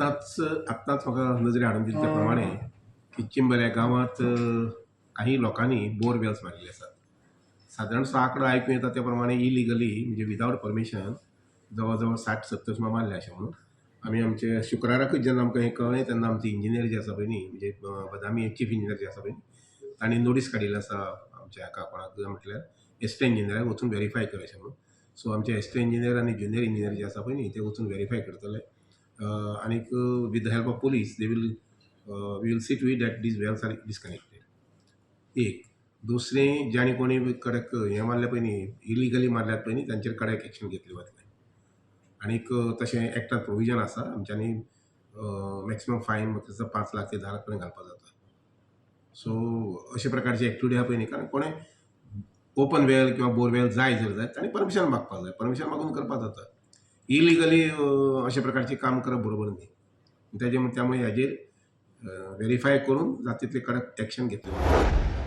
आतांच आत्तांच म्हाका नजरे हाडून दिले त्या प्रमाणे की चिंबल ह्या गांवांत काही लोकांनी बोरवेल्स मारिल्ले आसात. सादारणसो आंकडो आयकूं येता त्या प्रमाणे इलिगली, म्हणजे विदावट परमिशन, जवळ जवळ 60-70 सुमार मारले अशें म्हणून. आमी आमचे शुक्राराकूच जेन्ना आमकां हें कळ्ळें, तेन्ना आमचे इंजिनियर जे आसा पळय न्ही, म्हणजे बदामी चीफ इंजिनियर जे आसा पळय, तांणी नोटीस काडिल्ली आसा आमच्या हाका, कोणाक म्हटल्यार एसिस्टंट इंजिनियराक, वचून वेरीफाय कर अशें म्हणून. सो आमचे एसिस्टंट इंजिनियर आनी ज्युनियर इंजिनियर जे आसा पळय न्ही, ते वचून वेरीफाय करतले आनीक with the help of police they will we will see to it that these wells are disconnected. एक दुसरें, जाणी कोणी कडक हें मारलें पळय न्ही, इलिगली मारल्यात पळय न्ही, तांचेर कडक एक्शन घेतली वतलें. आनीक तशें एक्टात प्रोविजन आसा, आमच्यांनी मॅक्सिमम फायन म्हाका 5 लाख ते 10 लाख पर्यंत घालपाक जाता. सो अशे प्रकारची एक्टिविटी आहा पळय न्ही, कारण कोणें ओपन वेल किंवा बोरवेल जाय जर जायत, ताणें परमिशन मागपाक जाय, परमिशन मागून करपाक जाता. इलिगली अशा प्रकारचें काम करप बरोबर न्ही. तेजे त्यामुळे हाजेर वेरीफाय करून जाता तितलें कडक एक्शन घेतलें वतलें.